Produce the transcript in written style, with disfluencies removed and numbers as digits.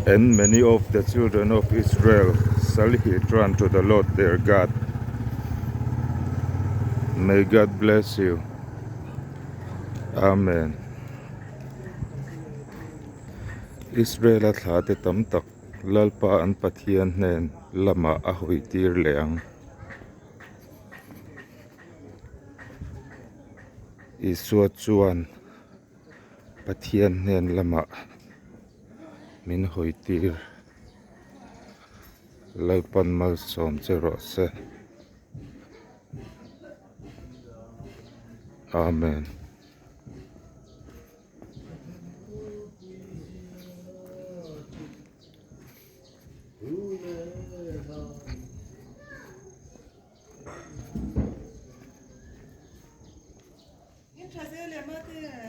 And many of the children of Israel shall he turn to the Lord their God. May God bless you. Amen. Israel-a thlate tam tak Lalpa an Pathian hnen lamah a hawi tir leh ang. Isua chuan Pathian hnen lamah min hawi tir. Lalpan malsawm che rawh se. Amen.